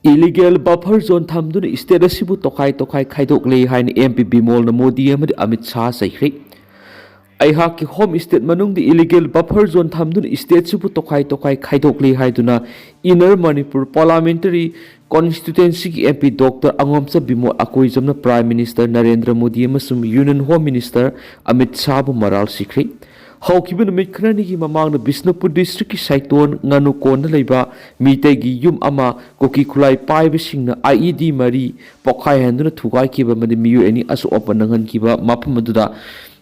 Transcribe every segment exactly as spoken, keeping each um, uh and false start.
Illegal buffer zone ꯊꯝꯗꯨꯅ state ꯑꯁꯤꯕꯨ ꯇꯣꯈꯥꯏ ꯇꯣꯈꯥꯏ ꯈꯥꯏꯗꯣꯛꯂꯦ ꯍꯥꯏꯅ MP ꯕꯤꯃꯣꯜꯅ ꯃꯣꯗꯤ ꯑꯃꯗꯤ ꯑꯃꯤꯠ ꯁꯥꯍ ꯆꯩꯈ꯭ꯔꯦ꯫ ꯑꯩꯍꯥꯛꯀꯤ home state ꯃꯅꯨꯡꯗ illegal buffer zone ꯊꯝꯗꯨꯅ stateꯁꯤꯕꯨ ꯇꯣꯈꯥꯏ ꯇꯣꯈꯥꯏ ꯈꯥꯏꯗꯣꯛꯂꯦ ꯍꯥꯏꯗꯨꯅ Inner Manipur Parliamentary Constituencyꯒꯤ MP Doctor ꯑꯉꯣꯝꯆꯥ Bimol ꯑꯀꯣꯏꯖꯝꯅ Prime Minister Narendra Modi ꯑꯃꯁꯨꯡ Union Home Minister ꯑꯃꯤꯠ ꯁꯥꯍꯕꯨ ꯃꯔꯥꯜ ꯁꯤꯈ꯭ꯔꯦ꯫ ꯍꯧꯈꯤꯕ ꯅꯨꯃꯤꯠ ꯈꯔꯅꯤꯒꯤ ꯃꯃꯥꯡꯗ ꯕꯤꯁꯅꯨꯄꯨꯔ districtꯀꯤ ꯁꯥꯏꯇꯣꯟ ꯉꯥꯅꯨꯀꯣꯟꯗ ꯂꯩꯕ ꯃꯤꯇꯩꯒꯤ ꯌꯨꯝ ꯑꯃ ꯀꯨꯀꯤ ꯈꯨꯠꯂꯥꯏ ꯄꯥꯏꯕꯁꯤꯡꯅ IED ꯃꯔꯤ ꯄꯣꯈꯥꯏꯍꯟꯗꯨꯅ ꯊꯨꯒꯥꯏꯈꯤꯕ ꯑꯃꯗꯤ ꯃꯤꯑꯣꯏ ꯑꯅꯤ ꯑꯁꯣꯛ ꯑꯄꯟ ꯅꯪꯍꯟꯈꯤꯕ ꯃꯐꯝ ꯑꯗꯨꯗ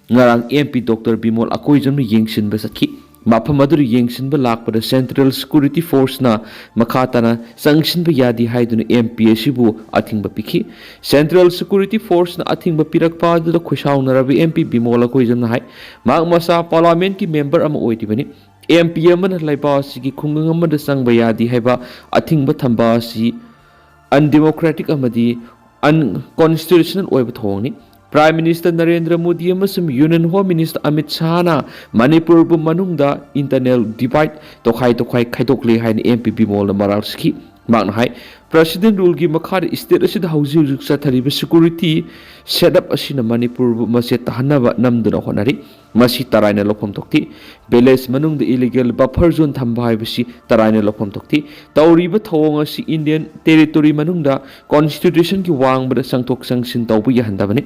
ꯉꯔꯥꯡ MP Doctor ꯕꯤꯃꯣꯜ ꯑꯀꯣꯏꯖꯝꯅ ꯌꯦꯡꯁꯤꯟꯕ ꯆꯠꯈꯤ꯫ ꯃꯐꯝ ꯑꯗꯨꯗ ꯌꯦꯡꯁꯤꯟꯕ ꯂꯥꯛꯄꯗ Central Security Forceꯅ ꯃꯈꯥ ꯇꯥꯅ ꯆꯪꯁꯤꯟꯕ ꯌꯥꯗꯦ ꯍꯥꯏꯗꯨꯅ MP ꯑꯁꯤꯕꯨ ꯑꯊꯤꯡꯕ ꯄꯤꯈꯤ꯫ Central Security Forceꯅ ꯑꯊꯤꯡꯕ ꯄꯤꯔꯛꯄ ꯑꯗꯨꯗ ꯈꯣꯏꯁꯥꯎꯅꯔꯕ MP ꯕꯤꯃꯣꯜ ꯑꯀꯣꯏꯖꯝꯅ ꯍꯥꯏ, ꯃꯍꯥꯛ ꯃꯁꯥ Parliamentꯀꯤ member ꯑꯃ ꯑꯣꯏꯔꯤꯕꯅꯤ꯫ MP ꯑꯃꯅ ꯂꯩꯕꯥꯛ ꯑꯁꯤꯒꯤ ꯈꯨꯡꯒꯪ ꯑꯃꯗ ꯆꯪꯕ ꯌꯥꯗꯦ ꯍꯥꯏꯕ ꯑꯊꯤꯡꯕ ꯊꯝꯕ ꯑꯁꯤ undemocratic ꯑꯃꯗꯤ unconstitutional ꯑꯣꯏꯕ ꯊꯧꯑꯣꯡꯅꯤ꯫ Prime Minister ꯅꯔꯦꯟꯗ꯭ꯔ ꯃꯣꯗꯤ ꯑꯃꯁꯨꯡ Union Home Minister ꯑꯃꯤꯠ ꯁꯥꯍꯅ ꯃꯅꯤꯄꯨꯔꯕꯨ ꯃꯅꯨꯡꯗ internal divide, ꯇꯣꯈꯥꯏ ꯇꯣꯈꯥꯏ ꯈꯥꯏꯗꯣꯛꯂꯦ ꯍꯥꯏꯅ MP ꯕꯤꯃꯣꯜꯅ ꯃꯔꯥꯜ ꯁꯤꯈꯤ꯫ ꯃꯍꯥꯛꯅ ꯍꯥꯏ, President Ruleꯒꯤ ꯃꯈꯥꯗ state ꯑꯁꯤꯗ ꯍꯧꯖꯤꯛ ꯍꯧꯖꯤꯛ ꯆꯠꯊꯔꯤꯕ security setup ꯑꯁꯤꯅ ꯃꯅꯤꯄꯨꯔꯕꯨ ꯃꯆꯦꯠ ꯇꯥꯍꯟꯅꯕ ꯅꯝꯗꯨꯅ ꯍꯣꯠꯅꯔꯤ꯫ ꯃꯁꯤ ꯇꯔꯥꯏꯅ ꯂꯧꯐꯝ ꯊꯣꯛꯇꯦ꯫ Village ꯃꯅꯨꯡꯗ illegal buffer zone ꯊꯝꯕ ꯍꯥꯏꯕꯁꯤ ꯇꯔꯥꯏꯅ ꯂꯧꯐꯝ ꯊꯣꯛꯇꯦ꯫ ꯇꯧꯔꯤꯕ ꯊꯧꯑꯣꯡ ꯑꯁꯤ Indian territory ꯃꯅꯨꯡꯗ Constitutionꯒꯤ ꯋꯥꯡꯃꯗ ꯆꯪꯊꯣꯛ ꯆꯪꯁꯤꯟ ꯇꯧꯕ ꯌꯥꯍꯟꯗꯕꯅꯤ꯫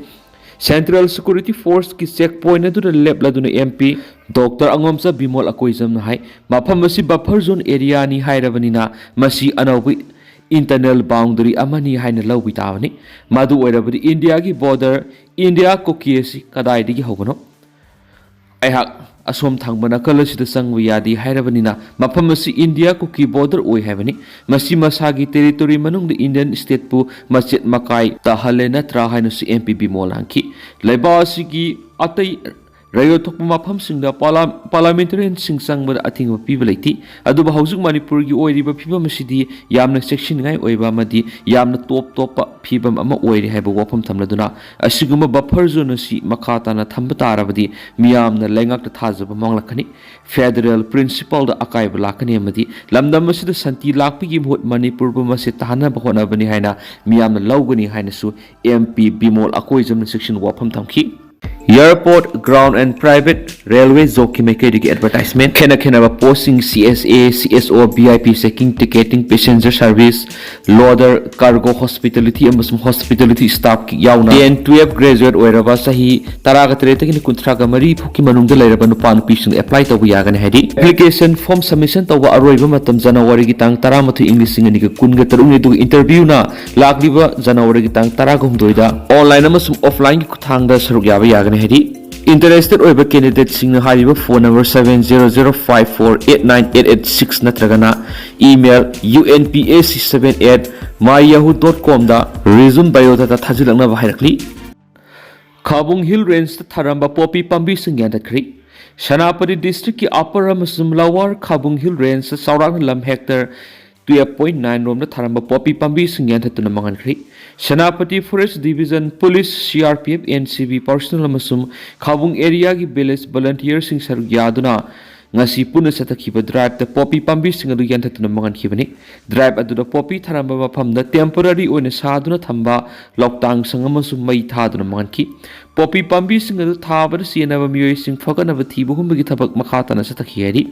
Central Security Forceꯀꯤ check point ꯑꯗꯨꯗ ꯂꯦꯞꯂꯗꯨꯅ MP Doctor ꯑꯉꯣꯝꯆꯥ ꯕꯤꯃꯣꯜ ꯑꯀꯣꯏꯖꯝꯅ ꯍꯥꯏ, ꯃꯐꯝ ꯑꯁꯤ buffer zone areaꯅꯤ ꯍꯥꯏꯔꯕꯅꯤꯅ ꯃꯁꯤ ꯑꯅꯧꯕ internal boundary ꯑꯃꯅꯤ ꯍꯥꯏꯅ ꯂꯧꯕ ꯇꯥꯕꯅꯤ꯫ ꯃꯗꯨ ꯑꯣꯏꯔꯕꯗꯤ Indiaꯒꯤ border, India ꯀꯨꯀꯤ ꯑꯁꯤ ꯀꯗꯥꯏꯗꯒꯤ ꯍꯧꯕꯅꯣ? ꯑꯩꯍꯥꯛ ꯑꯁꯣꯝ ꯊꯪꯕ ꯅꯥꯀꯜ ꯑꯁꯤꯗ ꯆꯪꯕ ꯌꯥꯗꯦ ꯍꯥꯏꯔꯕꯅꯤꯅ ꯃꯐꯝ ꯑꯁꯤ India ꯀꯨꯀꯤ border ꯑꯣꯏ ꯍꯥꯏꯕꯅꯤ꯫ ꯃꯁꯤ ꯃꯁꯥꯒꯤ territory ꯃꯅꯨꯡꯗ Indian stateꯄꯨ ꯃꯆꯦꯠ ꯃꯀꯥꯏ ꯇꯥꯍꯜꯂꯦ ꯅꯠꯇ꯭ꯔꯥ ꯍꯥꯏꯅꯁꯨ MP ꯕꯤꯃꯣꯜ ꯍꯪꯈꯤ꯫ ꯂꯩꯕꯥꯛ ꯑꯁꯤꯒꯤ ꯑꯇꯩ ꯔꯌꯣꯠ ꯊꯣꯛꯄ ꯃꯐꯝꯁꯤꯡꯗ ꯄꯥꯔꯂꯥ-, ꯄꯥꯔꯂꯥꯃꯦꯟꯇꯔꯤꯌꯟꯁꯤꯡ ꯆꯪꯕꯗ ꯑꯊꯤꯡꯕ ꯄꯤꯕ ꯂꯩꯇꯦ꯫ ꯑꯗꯨꯕꯨ ꯍꯧꯖꯤꯛ ꯃꯅꯤꯄꯨꯔꯒꯤ ꯑꯣꯏꯔꯤꯕ ꯐꯤꯕꯝ ꯑꯁꯤꯗꯤ ꯌꯥꯝꯅ ꯆꯦꯛꯁꯤꯟꯅꯤꯡꯉꯥꯏ ꯑꯣꯏꯕ ꯑꯃꯗꯤ ꯌꯥꯝꯅ ꯇꯣꯞ ꯇꯣꯞꯄ ꯐꯤꯕꯝ ꯑꯃ ꯑꯣꯏꯔꯦ ꯍꯥꯏꯕ ꯋꯥꯐꯝ ꯊꯝꯂꯗꯨꯅ, ꯑꯁꯤꯒꯨꯝꯕ ꯕꯐꯔ ꯖꯣꯟ ꯑꯁꯤ ꯃꯈꯥ ꯇꯥꯅ ꯊꯝꯕ ꯇꯥꯔꯕꯗꯤ ꯃꯤꯌꯥꯝꯅ ꯂꯩꯉꯥꯛꯇ ꯊꯥꯖꯕ ꯃꯥꯡꯂꯛꯀꯅꯤ, ꯐꯦꯗꯔꯦꯜ ꯄ꯭ꯔꯤꯟꯁꯤꯄꯜꯗ ꯑꯀꯥꯏꯕ ꯂꯥꯛꯀꯅꯤ ꯑꯃꯗꯤ ꯂꯝꯗꯝ ꯑꯁꯤꯗ ꯁꯥꯟꯇꯤ ꯂꯥꯛꯄꯒꯤ ꯃꯍꯨꯠ ꯃꯅꯤꯄꯨꯔꯕꯨ ꯃꯁꯦ ꯇꯥꯍꯟꯅꯕ ꯍꯣꯠꯅꯕꯅꯤ ꯍꯥꯏꯅ ꯃꯤꯌꯥꯝꯅ ꯂꯧꯒꯅꯤ ꯍꯥꯏꯅꯁꯨ ꯑꯦꯝ ꯄꯤ ꯕꯤꯃꯣꯜ ꯑꯀꯣꯏꯖꯝꯅ ꯆꯦꯛꯁꯤꯟ ꯋꯥꯐꯝ ꯊꯝꯈꯤ꯫ Airport, ground and private railway jobꯀꯤ ꯃꯥꯏꯀꯩꯗꯒꯤ ꯑꯦꯗꯚꯔꯇꯥꯏꯖꯃꯦꯟ, ꯈꯦꯠꯅ ꯈꯦꯠꯅꯕ ꯄꯣꯁꯁꯤꯡ, C S A, C S O, V I P checking, ticketing, passenger service, loader, cargo, hospitality ꯑꯃꯁꯨꯡ ꯍꯣꯁꯄꯤꯇꯥꯂꯤꯇꯤ ꯁ꯭ꯇꯥꯐꯀꯤ ꯌꯥꯎꯅ ꯇꯦꯟ, ꯇꯨꯌꯦꯜꯐ ꯒ꯭ꯔꯦꯖꯨꯑꯦꯠ ꯑꯣꯏꯔꯕ ꯆꯍꯤ ꯇꯔꯥꯒ ꯇꯔꯦꯠꯇꯒꯤꯅ ꯀꯨꯟꯊ꯭ꯔꯥꯒ ꯃꯔꯤ ꯐꯥꯎꯀꯤ ꯃꯅꯨꯡꯗ ꯂꯩꯔꯕ ꯅꯨꯄꯥ ꯅꯨꯄꯤꯁꯤꯡꯅ ꯑꯦꯄ꯭ꯂꯥꯏ ꯇꯧꯕ ꯌꯥꯒꯅꯤ ꯍꯥꯏꯔꯤ꯫ ꯑꯦꯄ꯭ꯂꯤꯀꯦꯁꯟ ꯐꯣꯔꯝ ꯁꯕꯃꯤꯁꯟ ꯇꯧꯕ ꯑꯔꯣꯏꯕ ꯃꯇꯝ ꯖꯅꯋꯥꯔꯤꯒꯤ ꯇꯥꯡ ꯇꯔꯥꯃꯥꯊꯣꯏ, ꯏꯪ ꯂꯤꯁꯤꯡ ꯑꯅꯤꯒ ꯀꯨꯟꯒ ꯇꯔꯨꯛꯅꯤ, ꯑꯗꯨꯒ ꯏꯟꯇꯔꯚ꯭ꯌꯨꯅ ꯂꯥꯛꯂꯤꯕ ꯖꯅꯋꯥꯔꯤꯒꯤ ꯇꯥꯡ ꯇꯔꯥꯒ ꯍꯨꯝꯗꯣꯏꯗ ꯑꯣꯟꯂꯥꯏꯟ ꯑꯃꯁꯨꯡ ꯑꯣꯐꯂꯥꯏꯟꯒꯤ ꯈꯨꯠꯊꯥꯡꯗ ꯁꯔꯨꯛ ꯌꯥꯕ ꯌꯥꯒꯅꯤ ꯍꯥꯏꯔꯤ꯫ ꯏꯟꯇꯔꯦꯁꯇꯦꯗ ꯑꯣꯏꯕ ꯀꯦꯟꯗꯤꯗꯦꯠꯁꯤꯡꯅ ꯍꯥꯏꯔꯤꯕ phone number seven zero zero five four eight nine eight eight six ꯅꯠꯇ꯭ꯔꯒꯅ email U N P S C seven at my yahoo dot comꯗ resume biodata ꯊꯥꯖꯤꯜꯂꯛꯅꯕ ꯍꯥꯏꯔꯛꯂꯤ꯫ ꯈꯥꯕꯨꯡ ꯍꯤꯜ ꯔꯦꯟꯖꯇ ꯊꯥꯔꯝꯕ ꯄꯣꯄꯤ ꯄꯥꯝꯕꯤꯁꯤꯡ ꯌꯥꯟꯊꯠꯈ꯭ꯔꯦ꯫ ꯁꯦꯅꯥꯄꯇꯤ ꯗꯤꯁꯇ꯭ꯔꯤꯛꯀꯤ ꯑꯄꯔ ꯑꯃꯁꯨꯡ ꯂꯋꯥꯔ ꯈꯥꯕꯨꯡ ꯍꯤꯜ ꯔꯦꯟꯖꯇ ꯆꯥꯎꯔꯥꯛꯅ ꯂꯝ ꯍꯦꯛꯇꯔ twelve point nine ꯔꯣꯝꯗ ꯊꯥꯔꯝꯕ ꯄꯣꯄꯤ ꯄꯥꯝꯕꯤꯁꯤꯡ ꯌꯥꯟꯊꯠꯇꯨꯅ ꯃꯥꯡꯍꯟꯈ꯭ꯔꯦ꯫ Senapati forest division, police, C R P F, N C B personnel ꯑꯃꯁꯨꯡ ꯈꯥꯕꯨꯡ ꯑꯦꯔꯤꯌꯥꯒꯤ ꯚꯤꯂꯦꯖ ꯚꯣꯂꯨꯟꯇꯤꯌꯔꯁꯤꯡ ꯁꯔꯨꯛ ꯌꯥꯗꯨꯅ ꯉꯁꯤ ꯄꯨꯟꯅ ꯆꯠꯊꯈꯤꯕ ꯗ꯭ꯔꯥꯏꯚꯇ ꯄꯣꯄꯤ ꯄꯥꯝꯕꯤꯁꯤꯡ ꯑꯗꯨ ꯌꯥꯟꯊꯠꯇꯨꯅ ꯃꯥꯡꯍꯟꯈꯤꯕꯅꯤ꯫ ꯗ꯭ꯔꯥꯏꯚ ꯑꯗꯨꯗ ꯄꯣꯄꯤ ꯊꯥꯔꯝꯕ ꯃꯐꯝꯗ ꯇꯦꯝꯄꯣꯔꯔꯤ ꯑꯣꯏꯅ ꯁꯥꯗꯨꯅ ꯊꯝꯕ ꯂꯧꯇꯥꯡ ꯁꯪ ꯑꯃꯁꯨ ꯃꯩ ꯊꯥꯗꯨꯅ ꯃꯥꯡꯍꯟꯈꯤ꯫ ꯄꯣꯄꯤ ꯄꯥꯝꯕꯤꯁꯤꯡ ꯑꯗꯨ ꯊꯥꯕꯗ ꯆꯦꯟꯅꯕ ꯃꯤꯑꯣꯏꯁꯤꯡ ꯐꯒꯠꯅꯕ ꯊꯤꯕ ꯍꯨꯝꯕꯒꯤ ꯊꯕꯛ ꯃꯈꯥ ꯇꯥꯅ ꯆꯠꯊꯈꯤ ꯍꯥꯏꯔꯤ꯫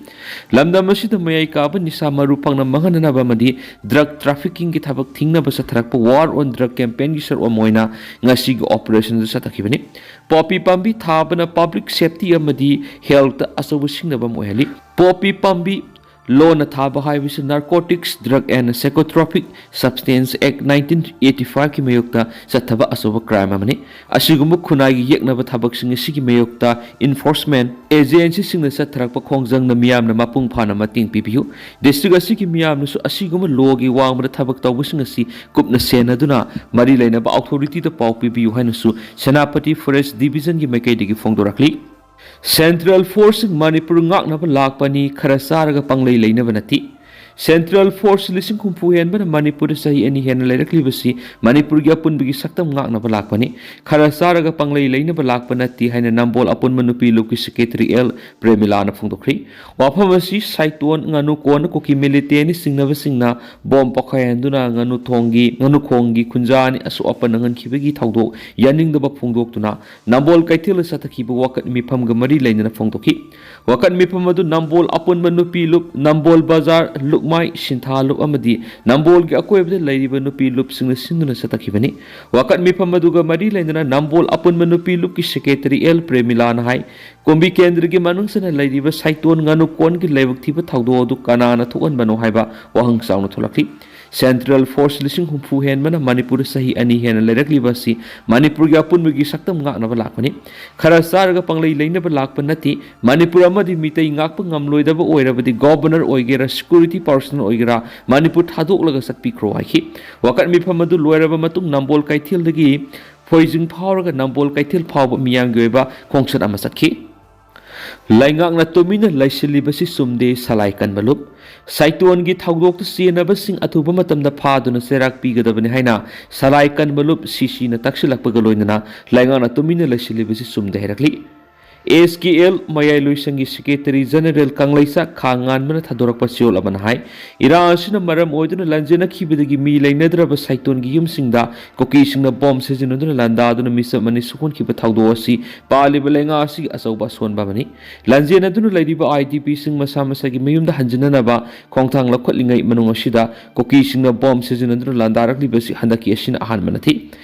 ꯂꯝꯗꯝ ꯑꯁꯤꯗ ꯃꯌꯥꯏ ꯀꯥꯕ ꯅꯤꯁꯥ ꯃꯔꯨ ꯐꯪꯅ ꯃꯥꯡꯍꯟꯅꯅꯕ ꯑꯃꯗꯤ ꯗ꯭ꯔꯒ ꯇ꯭ꯔꯥꯐꯤꯀꯤꯡꯒꯤ ꯊꯕꯛ ꯊꯤꯡꯅꯕ ꯆꯠꯊꯔꯛꯄ ꯋꯥꯔ ꯑꯣꯟ ꯗ꯭ꯔꯒ ꯀꯦꯝꯄꯦꯟꯒꯤ ꯁꯔꯨꯛ ꯑꯃ ꯑꯣꯏꯅ ꯉꯁꯤꯒꯤ ꯑꯣꯄꯔꯦꯁꯟ ꯑꯗꯨ ꯆꯠꯊꯈꯤꯕꯅꯤ꯫ ꯄꯣꯄꯤ ꯄꯥꯝꯕꯤ ꯊꯥꯕꯅ ꯄꯕ꯭ꯂꯤꯛ ꯁꯦꯐꯇꯤ ꯑꯃꯗꯤ ꯍꯦꯜꯊꯇ ꯑꯆꯧꯕ ꯁꯤꯡꯅꯕ ꯑꯃ ꯑꯣꯏꯍꯜꯂꯤ꯫ ꯄꯣꯄꯤ ꯄꯥꯝꯕꯤ ꯂꯣꯟꯅ ꯊꯥꯕ ꯍꯥꯏꯕꯁꯤ Narcotics, Drug and Psychotropic Substance Act nineteen eighty-five ꯀꯤ ꯃꯥꯌꯣꯛꯇ ꯆꯠꯊꯕ ꯑꯆꯧꯕ ꯀ꯭ꯔꯥꯏꯝ ꯑꯃꯅꯤ꯫ ꯑꯁꯤꯒꯨꯝꯕ ꯈꯨꯟꯅꯥꯏꯒꯤ ꯌꯦꯛꯅꯕ ꯊꯕꯛꯁꯤꯡ ꯑꯁꯤꯒꯤ ꯃꯥꯌꯣꯛꯇ ꯏꯟꯐꯣꯔꯁꯃꯦꯟ ꯑꯦꯖꯦꯟꯁꯤꯁꯤꯡꯅ ꯆꯠꯊꯔꯛꯄ ꯈꯣꯡꯖꯪꯗ ꯃꯤꯌꯥꯝꯅ ꯃꯄꯨꯡ ꯐꯥꯅ ꯃꯇꯦꯡ ꯄꯤꯕꯤꯌꯨ꯫ ꯗꯤꯁꯇ꯭ꯔꯤꯛ ꯑꯁꯤꯒꯤ ꯃꯤꯌꯥꯝꯅꯁꯨ ꯑꯁꯤꯒꯨꯝꯕ ꯂꯣꯒꯤ ꯋꯥꯡꯃꯗ ꯊꯕꯛ ꯇꯧꯕꯁꯤꯡ ꯑꯁꯤ ꯀꯨꯞꯅ ꯁꯦꯟꯅꯗꯨꯅ ꯃꯔꯤ ꯂꯩꯅꯕ ꯑꯣꯊꯣꯔꯤꯇꯤꯗ ꯄꯥꯎ ꯄꯤꯕꯤꯌꯨ ꯍꯥꯏꯅꯁꯨ ꯁꯦꯅꯥꯄꯇꯤ ꯐꯣꯔꯦꯁ ꯗꯤꯕꯤꯖꯟꯒꯤ ꯃꯥꯏꯀꯩꯗꯒꯤ ꯐꯣꯡꯗꯣꯔꯛꯂꯤ꯫ ꯁꯦꯟꯇ꯭ꯔꯦꯜ ꯐꯣꯔꯁꯁꯤꯡ ꯃꯅꯤꯄꯨꯔ ꯉꯥꯛꯅꯕ ꯂꯥꯛꯄꯅꯤ, ꯈꯔ ꯆꯥꯔꯒ ꯄꯪꯂꯩ ꯂꯩꯅꯕ ꯅꯠꯇꯦ꯫ ꯁꯦꯟꯇ꯭ꯔꯦꯜ ꯐꯣꯔꯁ ꯂꯤꯁꯤꯡ ꯍꯨꯝꯐꯨ ꯍꯦꯟꯕꯅ ꯃꯅꯤꯄꯨꯔꯗ ꯆꯍꯤ ꯑꯅꯤ ꯍꯦꯟꯅ ꯂꯩꯔꯛꯂꯤꯕꯁꯤ ꯃꯅꯤꯄꯨꯔꯒꯤ ꯑꯄꯨꯟꯕꯒꯤ ꯁꯛꯇꯝ ꯉꯥꯛꯅꯕ ꯂꯥꯛꯄꯅꯤ, ꯈꯔ ꯆꯥꯔꯒ ꯄꯪꯂꯩ ꯂꯩꯅꯕ ꯂꯥꯛꯄ ꯅꯠꯇꯦ ꯍꯥꯏꯅ ꯅꯝꯕꯣꯜ ꯑꯄꯨꯟꯕ ꯅꯨꯄꯤ ꯂꯨꯞꯀꯤ ꯁꯦꯀ꯭ꯔꯦꯇꯔꯤ ꯑꯦꯜ ꯄ꯭ꯔꯦꯃꯤꯂꯥꯅ ꯐꯣꯡꯗꯣꯛꯈ꯭ꯔꯤ꯫ ꯋꯥꯐꯝ ꯑꯁꯤ ꯁꯥꯏꯇꯣꯟ, ꯉꯥꯅꯨ ꯀꯣꯟ, ꯀꯨꯀꯤ ꯃꯤꯂꯤꯇꯦꯟꯅꯤ ꯆꯤꯡꯅꯕꯁꯤꯡꯅ ꯕꯣꯝ ꯄꯣꯈꯥꯏꯍꯟꯗꯨꯅ ꯉꯥꯅꯨ ꯊꯣꯡꯒꯤ, ꯉꯥꯅꯨ ꯈꯣꯡꯒꯤ ꯈꯨꯟꯖꯥ ꯑꯅꯤ ꯑꯁꯣꯛ ꯑꯄꯟ ꯅꯪꯍꯟꯈꯤꯕꯒꯤ ꯊꯧꯗꯣꯛ ꯌꯥꯅꯤꯡꯗꯕ ꯐꯣꯡꯗꯣꯛꯇꯨꯅ ꯅꯝꯕꯣꯜ ꯀꯩꯊꯦꯜꯗ ꯆꯠꯊꯈꯤꯕ ꯋꯥꯀꯠ ꯃꯤꯐꯝꯒ ꯃꯔꯤ ꯂꯩꯅꯅ ꯐꯣꯡꯗꯣꯛꯈꯤ꯫ ꯋꯥꯀꯠ ꯃꯤꯐꯝ ꯑꯗꯨ ꯅꯝꯕꯣꯜ ꯑꯄꯨꯟꯕ ꯅꯨꯄꯤ ꯂꯨꯞ, ꯅꯝꯕꯣꯜ ꯕꯖꯥꯔ, ꯂꯨꯞꯃꯥꯏ, ꯁꯤꯟꯊꯥ ꯂꯨꯞ ꯑꯃꯗꯤ ꯅꯝꯕꯣꯜꯒꯤ ꯑꯀꯣꯏꯕꯗ ꯂꯩꯔꯤꯕ ꯅꯨꯄꯤ ꯂꯨꯞꯁꯤꯡꯅ ꯁꯤꯟꯗꯨꯅ ꯆꯠꯊꯈꯤꯕꯅꯤ꯫ ꯋꯥꯀꯠ ꯃꯤꯐꯝ ꯑꯗꯨꯒ ꯃꯔꯤ ꯂꯩꯅꯅ ꯅꯝꯕꯣꯜ ꯑꯄꯨꯟꯕ ꯅꯨꯄꯤ ꯂꯨꯞꯀꯤ ꯁꯦꯀ꯭ꯔꯦꯇꯔꯤ ꯑꯦꯜ ꯄ꯭ꯔꯦꯃꯤꯂꯥꯅ ꯍꯥꯏ, ꯀꯨꯝꯕꯤ ꯀꯦꯟꯗ꯭ꯔꯒꯤ ꯃꯅꯨꯡ ꯆꯟꯅ ꯂꯩꯔꯤꯕ ꯁꯥꯏꯇꯣꯟ ꯉꯥꯅꯨ ꯀꯣꯟꯒꯤ ꯂꯥꯏꯕꯛ ꯊꯤꯕ ꯊꯧꯗꯣꯛ ꯑꯗꯨ ꯀꯅꯥꯅ ꯊꯣꯛꯍꯟꯕꯅꯣ ꯍꯥꯏꯕ ꯋꯥꯍꯪ ꯆꯥꯎꯅ ꯊꯣꯛꯂꯛꯂꯤ꯫ ꯁꯦꯟꯇ꯭ꯔꯦꯜ ꯐꯣꯔꯁ ꯂꯤꯁꯤꯡ ꯍꯨꯝꯐꯨ ꯍꯦꯟꯕꯅ ꯃꯅꯤꯄꯨꯔꯗ ꯆꯍꯤ ꯑꯅꯤ ꯍꯦꯟꯅ ꯂꯩꯔꯛꯂꯤꯕ ꯑꯁꯤ ꯃꯅꯤꯄꯨꯔꯒꯤ ꯑꯄꯨꯟꯕꯒꯤ ꯁꯛꯇꯝ ꯉꯥꯛꯅꯕ ꯂꯥꯛꯄꯅꯤ꯫ ꯈꯔ ꯆꯥꯔꯒ ꯄꯪꯂꯩ ꯂꯩꯅꯕ ꯂꯥꯛꯄ ꯅꯠꯇꯦ꯫ ꯃꯅꯤꯄꯨꯔ ꯑꯃꯗꯤ ꯃꯤꯇꯩ ꯉꯥꯛꯄ ꯉꯝꯂꯣꯏꯗꯕ ꯑꯣꯏꯔꯕꯗꯤ ꯒꯣꯕꯔꯅꯔ ꯑꯣꯏꯒꯦꯔꯥ, ꯁꯦꯀ꯭ꯌꯨꯔꯤꯇꯤ ꯄꯥꯔꯁꯅꯦꯜ ꯑꯣꯏꯒꯦꯔꯥ, ꯃꯅꯤꯄꯨꯔ ꯊꯥꯗꯣꯛꯂꯒ ꯆꯠꯄꯤꯈ꯭ꯔꯣ ꯍꯥꯏꯈꯤ꯫ ꯋꯥꯀꯠ ꯃꯤꯐꯝ ꯑꯗꯨ ꯂꯣꯏꯔꯕ ꯃꯇꯨꯡ ꯅꯝꯕꯣꯜ ꯀꯩꯊꯦꯜꯗꯒꯤ ꯐꯣꯏꯖꯤꯡ ꯐꯥꯎꯔꯒ ꯅꯝꯕꯣꯜ ꯀꯩꯊꯦꯜ ꯐꯥꯎꯕ ꯃꯤꯌꯥꯝꯒꯤ ꯑꯣꯏꯕ ꯈꯣꯡꯆꯠ ꯑꯃ ꯆꯠꯈꯤ꯫ ꯂꯩꯉꯥꯛꯅ ꯇꯨꯃꯤꯟꯅ ꯂꯩꯁꯤꯜꯂꯤꯕꯁꯤ ꯆꯨꯝꯗꯦ, ꯁꯂꯥꯏ ꯀꯟꯕ ꯂꯨꯞ꯫ ꯁꯥꯏꯇꯣꯟꯒꯤ ꯊꯧꯗꯣꯛꯇ ꯆꯦꯟꯅꯕꯁꯤꯡ ꯑꯊꯨꯕ ꯃꯇꯝꯗ ꯐꯥꯗꯨꯅ ꯆꯩꯔꯥꯛ ꯄꯤꯒꯗꯕꯅꯤ ꯍꯥꯏꯅ ꯁꯂꯥꯏ ꯀꯟꯕ ꯂꯨꯞ ꯁꯤ ꯁꯤꯅ ꯇꯛꯁꯤꯜꯂꯛꯄꯒ ꯂꯣꯏꯅꯅ ꯂꯩꯉꯥꯛꯅ ꯇꯨꯃꯤꯟꯅ ꯂꯩꯁꯤꯜꯂꯤꯕꯁꯤ ꯆꯨꯝꯗꯦ ꯍꯥꯏꯔꯛꯂꯤ꯫ ꯑꯦꯁ ꯀꯦ ꯑꯦꯜ ꯃꯌꯥꯏ ꯂꯣꯏꯁꯪꯒꯤ ꯁꯦꯀ꯭ꯔꯦꯇꯔꯤ ꯖꯦꯅꯔꯦꯜ ꯀꯪꯂꯩꯆꯥ ꯈꯥ ꯉꯥꯟꯕꯅ ꯊꯥꯗꯣꯔꯛꯄ ꯆꯦꯔꯣꯜ ꯑꯃꯅ ꯍꯥꯏ, ꯏꯔꯥꯡ ꯑꯁꯤꯅ ꯃꯔꯝ ꯑꯣꯏꯗꯨꯅ ꯂꯥꯟꯖꯦꯟꯅꯈꯤꯕꯗꯒꯤ ꯃꯤ ꯂꯩꯅꯗ꯭ꯔꯕ ꯁꯥꯏꯇꯣꯟꯒꯤ ꯌꯨꯝꯁꯤꯡꯗ ꯀꯨꯀꯤꯁꯤꯡꯅ ꯕꯣꯝ ꯁꯤꯖꯤꯟꯅꯗꯨꯅ ꯂꯥꯟꯗꯥꯗꯨꯅ ꯃꯤꯆꯝ ꯑꯅꯤ ꯁꯣꯛꯍꯟꯈꯤꯕ ꯊꯧꯗꯣꯛ ꯑꯁꯤ ꯄꯥꯜꯂꯤꯕ ꯂꯩꯉꯥꯛ ꯑꯁꯤꯒꯤ ꯑꯆꯧꯕ ꯑꯁꯣꯟꯕ ꯑꯃꯅꯤ꯫ ꯂꯥꯟꯖꯦꯟꯅꯗꯨꯅ ꯂꯩꯔꯤꯕ ꯑꯥꯏ ꯗꯤ ꯄꯤꯁꯤꯡ ꯃꯁꯥ ꯃꯁꯥꯒꯤ ꯃꯌꯨꯝꯗ ꯍꯟꯖꯤꯟꯅꯅꯕ ꯈꯣꯡꯊꯥꯡ ꯂꯧꯈꯠꯂꯤꯉꯩ ꯃꯅꯨꯡ ꯑꯁꯤꯗ ꯀꯨꯀꯤꯁꯤꯡꯅ ꯕꯣꯝ ꯁꯤꯖꯤꯟꯅꯗꯨꯅ ꯂꯥꯟꯗꯥꯔꯛꯂꯤꯕꯁꯤ ꯍꯟꯗꯛꯀꯤ ꯑꯁꯤꯅ ꯑꯍꯥꯟꯕ ꯅꯠꯇꯦ꯫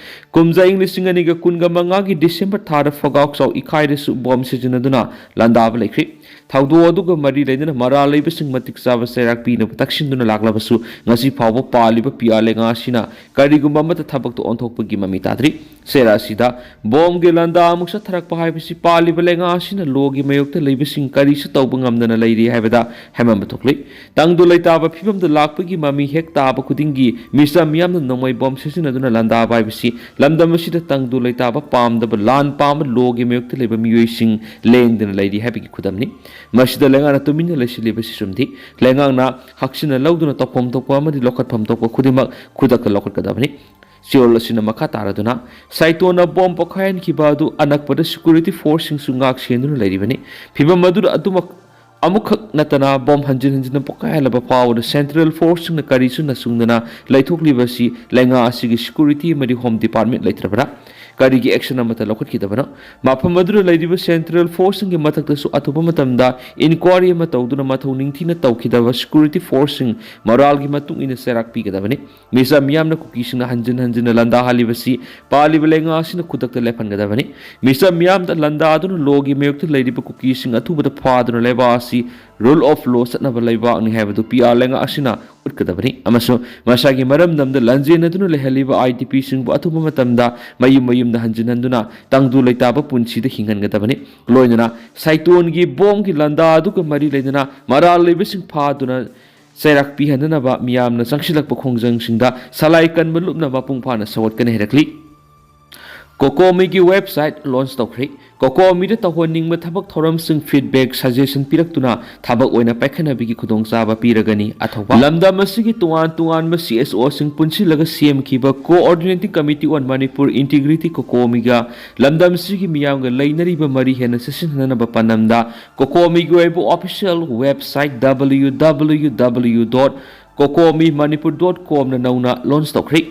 ꯀꯨꯝꯖꯥ ꯏꯪ ꯂꯤꯁꯤꯡ ꯑꯅꯤꯒ ꯀꯨꯟꯒ ꯃꯉꯥꯒꯤ ꯗꯤꯁꯦꯝꯕꯔ ꯊꯥꯗ ꯐꯒꯥꯎꯆꯥꯎ ꯏꯀꯥꯏꯗꯁꯨ ꯕꯣꯝ ꯁꯤꯖꯤꯟꯅꯗꯨꯅ ꯂꯥꯟꯗꯥꯕ ꯂꯩꯈ꯭ꯔꯤ꯫ ꯊꯧꯗꯣꯛ ꯑꯗꯨꯒ ꯃꯔꯤ ꯂꯩꯅꯅ ꯃꯔꯥꯜ ꯂꯩꯕꯁꯤꯡ ꯃꯇꯤꯛ ꯆꯥꯕ ꯆꯩꯔꯥꯛ ꯄꯤꯅꯕ ꯇꯛꯁꯤꯟꯗꯨꯅ ꯂꯥꯛꯂꯕꯁꯨ, ꯉꯁꯤ ꯐꯥꯎꯕ ꯄꯥꯜꯂꯤꯕ ꯄꯤ ꯑꯥꯔ ꯂꯩꯉꯥꯛ ꯑꯁꯤꯅ ꯀꯔꯤꯒꯨꯝꯕ ꯑꯃꯠꯇ ꯊꯕꯛꯇ ꯑꯣꯟꯊꯣꯛꯄꯒꯤ ꯃꯃꯤ ꯇꯥꯗ꯭ꯔꯤ꯫ ꯆꯩꯔꯥꯛ ꯑꯁꯤꯗ ꯕꯣꯝꯒꯤ ꯂꯥꯟꯗꯥ ꯑꯃꯨꯛ ꯆꯠꯊꯔꯛꯄ ꯍꯥꯏꯕꯁꯤ ꯄꯥꯜꯂꯤꯕ ꯂꯩꯉꯥꯛ ꯑꯁꯤꯅ ꯂꯣꯒꯤ ꯃꯥꯌꯣꯛꯇ ꯂꯩꯕꯁꯤꯡ ꯀꯔꯤꯁꯨ ꯇꯧꯕ ꯉꯝꯗꯅ ꯂꯩꯔꯤ ꯍꯥꯏꯕꯗ ꯍꯦꯟꯃꯟꯕ ꯊꯣꯛꯂꯤ꯫ ꯇꯪꯗꯨ ꯂꯩꯇꯥꯕ ꯐꯤꯕꯝꯗ ꯂꯥꯛꯄꯒꯤ ꯃꯃꯤ ꯍꯦꯛ ꯇꯥꯕ ꯈꯨꯗꯤꯡꯒꯤ ꯃꯤꯆꯝ ꯃꯤꯌꯥꯝꯅ ꯅꯣꯡꯃꯩ ꯕꯣꯝ ꯁꯤꯖꯤꯟꯅꯗꯨꯅ ꯂꯥꯟꯗꯥꯕ ꯍꯥꯏꯕꯁꯤ ꯂꯝꯗꯝ ꯑꯁꯤꯗ ꯇꯪꯗꯨ ꯂꯩꯇꯥꯕ ꯄꯥꯝꯗꯕ, ꯂꯥꯟ ꯄꯥꯝꯕ ꯂꯣꯒꯤ ꯃꯥꯌꯣꯛꯇ ꯂꯩꯕ ꯃꯤꯑꯣꯏꯁꯤꯡ ꯂꯦꯡꯗꯅ ꯂꯩꯔꯤ ꯍꯥꯏꯕꯒꯤ ꯈꯨꯗꯝꯅꯤ꯫ ꯃꯁꯤꯗ ꯂꯩꯉꯥꯛꯅ ꯇꯨꯃꯤꯟꯅ ꯂꯩꯁꯤꯜꯂꯤꯕꯁꯤ ꯆꯨꯝꯗꯦ꯫ ꯂꯩꯉꯥꯛꯅ ꯍꯛꯆꯤꯟꯅ ꯂꯧꯗꯨꯅ ꯇꯧꯐꯝ ꯊꯣꯛꯄ ꯑꯃꯗꯤ ꯂꯧꯈꯠꯐꯝ ꯊꯣꯛꯄ ꯈꯨꯗꯤꯡꯃꯛ ꯈꯨꯗꯛꯇ ꯂꯧꯈꯠꯀꯗꯕꯅꯤ꯫ ꯆꯦꯔꯣꯜ ꯑꯁꯤꯅ ꯃꯈꯥ ꯇꯥꯔꯗꯨꯅ, ꯁꯥꯏꯇꯣꯟꯅ ꯕꯣꯝ ꯄꯣꯈꯥꯏꯍꯟꯈꯤꯕ ꯑꯗꯨ ꯑꯅꯛꯄꯗ ꯁꯦꯀ꯭ꯌꯨꯔꯤꯇꯤ ꯐꯣꯔꯁꯁꯤꯡꯁꯨ ꯉꯥꯛ ꯁꯦꯟꯗꯨꯅ ꯂꯩꯔꯤꯕꯅꯤ꯫ ꯐꯤꯚꯝ ꯑꯗꯨꯗ ꯑꯗꯨꯃꯛ ꯑꯃꯨꯛꯈꯛ ꯅꯠꯇꯅ ꯕꯣꯝ ꯍꯟꯖꯤꯟ ꯍꯟꯖꯤꯟꯅ ꯄꯣꯈꯥꯏꯍꯜꯂꯕ ꯐꯥꯎꯕꯗ ꯁꯦꯟꯇ꯭ꯔꯦꯜ ꯐꯣꯔꯁꯁꯤꯡꯅ ꯀꯔꯤꯁꯨ ꯅꯁꯨꯡꯗꯅ ꯂꯩꯊꯣꯛꯂꯤꯕꯁꯤ ꯂꯩꯉꯥꯛ ꯑꯁꯤꯒꯤ ꯁꯦꯀ꯭ꯌꯨꯔꯤꯇꯤ ꯑꯃꯗꯤ ꯍꯣꯝ ꯗꯤꯄꯥꯔꯠꯃꯦꯟ ꯂꯩꯇ꯭ꯔꯕꯔꯥ? ꯀꯔꯤꯒꯤ ꯑꯦꯛꯁꯟ ꯑꯃꯠꯇ ꯂꯧꯈꯠꯈꯤꯗꯕꯅꯣ? ꯃꯐꯝ ꯑꯗꯨꯗ ꯂꯩꯔꯤꯕ ꯁꯦꯟꯇ꯭ꯔꯦꯜ ꯐꯣꯔꯁꯁꯤꯡꯒꯤ ꯃꯊꯛꯇꯁꯨ ꯑꯊꯨꯕ ꯃꯇꯝꯗ ꯏꯟꯀ꯭ꯋꯥꯔꯤ ꯑꯃ ꯇꯧꯗꯨꯅ ꯃꯊꯧ ꯅꯤꯡꯊꯤꯅ ꯇꯧꯈꯤꯗꯕ ꯁꯦꯀ꯭ꯌꯨꯔꯤꯇꯤ ꯐꯣꯔꯁꯁꯤꯡ ꯃꯣꯔꯥꯜꯒꯤ ꯃꯇꯨꯡ ꯏꯟꯅ ꯆꯩꯔꯥꯛ ꯄꯤꯒꯗꯕꯅꯤ꯫ ꯃꯤꯆꯝ ꯃꯤꯌꯥꯝꯅ ꯀꯨꯀꯤꯁꯤꯡꯅ ꯍꯟꯖꯤꯟ ꯍꯟꯖꯤꯟꯅ ꯂꯥꯟꯗꯥꯍꯜꯂꯤꯕꯁꯤ ꯄꯥꯜꯂꯤꯕ ꯂꯩꯉꯥꯛ ꯑꯁꯤꯅ ꯈꯨꯗꯛꯇ ꯂꯦꯞꯍꯟꯒꯗꯕꯅꯤ꯫ ꯃꯤꯆꯝ ꯃꯤꯌꯥꯝꯗ ꯂꯥꯟꯗꯥꯗꯨꯅ ꯂꯣꯒꯤ ꯃꯥꯌꯣꯛꯇ ꯂꯩꯔꯤꯕ ꯀꯨꯀꯤꯁꯤꯡ ꯑꯊꯨꯕꯗ ꯐꯥꯗꯨꯅ ꯂꯩꯕꯥꯛ ꯑꯁꯤ ꯔꯨꯜ ꯑꯣꯐ ꯂꯣ ꯆꯠꯅꯕ ꯂꯩꯕꯥꯛꯅꯤ ꯍꯥꯏꯕꯗꯨ ꯄꯤ ꯑꯥꯔ ꯂꯩꯉꯥꯛ ꯑꯁꯤꯅ ꯎꯠꯀꯗꯕꯅꯤ ꯑꯃꯁꯨꯡ ꯃꯁꯥꯒꯤ ꯃꯔꯝꯗꯝꯗ ꯂꯥꯟꯖꯦꯟꯅꯗꯨꯅ ꯂꯩꯍꯜꯂꯤꯕ ꯑꯥꯏ ꯗꯤ ꯄꯤꯁꯤꯡꯕꯨ ꯑꯊꯨꯕ ꯃꯇꯝꯗ ꯃꯌꯨꯝ ꯃꯌꯨꯝꯗ ꯍꯟꯖꯤꯟꯍꯟꯗꯨꯅ ꯇꯪꯗꯨ ꯂꯩꯇꯥꯕ ꯄꯨꯟꯁꯤꯗ ꯍꯤꯡꯍꯟꯒꯗꯕꯅꯤ꯫ ꯂꯣꯏꯅꯅ ꯁꯥꯏꯇꯣꯟꯒꯤ ꯕꯣꯝꯒꯤ ꯂꯥꯟꯗꯥ ꯑꯗꯨꯒ ꯃꯔꯤ ꯂꯩꯅꯅ ꯃꯔꯥꯜ ꯂꯩꯕꯁꯤꯡ ꯐꯥꯗꯨꯅ ꯆꯩꯔꯥꯛ ꯄꯤꯍꯟꯅꯅꯕ ꯃꯤꯌꯥꯝꯅ ꯆꯪꯁꯤꯜꯂꯛꯄ ꯈꯣꯡꯖꯪꯁꯤꯡꯗ ꯁꯂꯥꯏ ꯀꯟꯕ ꯂꯨꯞꯅ ꯃꯄꯨꯡ ꯐꯥꯅ ꯁꯧꯒꯠꯀꯅꯤ ꯍꯥꯏꯔꯛꯂꯤ꯫ ꯀꯣꯀꯣꯃꯤꯒꯤ ꯋꯦꯕꯁꯥꯏꯠ ꯂꯣꯟꯆ ꯇꯧꯈ꯭ꯔꯦ꯫ ꯀꯣꯀꯣꯃꯤꯗ ꯇꯧꯍꯟꯅꯤꯡꯕ ꯊꯕꯛ ꯊꯧꯔꯝꯁꯤꯡ ꯐꯤꯗꯕꯦꯛ, ꯁꯖꯦꯁꯟ ꯄꯤꯔꯛꯇꯨꯅ ꯊꯕꯛ ꯑꯣꯏꯅ ꯄꯥꯏꯈꯠꯅꯕꯒꯤ ꯈꯨꯗꯣꯡꯆꯥꯕ ꯄꯤꯔꯒꯅꯤ꯫ ꯑꯊꯧꯕ ꯂꯝꯗꯝ ꯑꯁꯤꯒꯤ ꯇꯣꯉꯥꯟ ꯇꯣꯉꯥꯟꯕ ꯁꯤ ꯑꯦꯁ ꯑꯣꯁꯤꯡ ꯄꯨꯟꯁꯤꯜꯂꯒ ꯁꯦꯝꯈꯤꯕ Coordinating Committee on Manipur Integrity ꯀꯣꯀꯣꯃꯤꯒ ꯂꯝꯗꯝ ꯑꯁꯤꯒꯤ ꯃꯤꯌꯥꯝꯒ ꯂꯩꯅꯔꯤꯕ ꯃꯔꯤ ꯍꯦꯟꯅ ꯆꯦꯠꯁꯤꯟꯍꯟꯅꯕ ꯄꯥꯟꯗꯝꯗ ꯀꯣꯀꯣꯃꯤꯒꯤ ꯑꯣꯏꯕ official website W W W dot kokomimanipur dot com ꯅ ꯅꯧꯅ ꯂꯣꯟꯆ ꯇꯧꯈ꯭ꯔꯦ꯫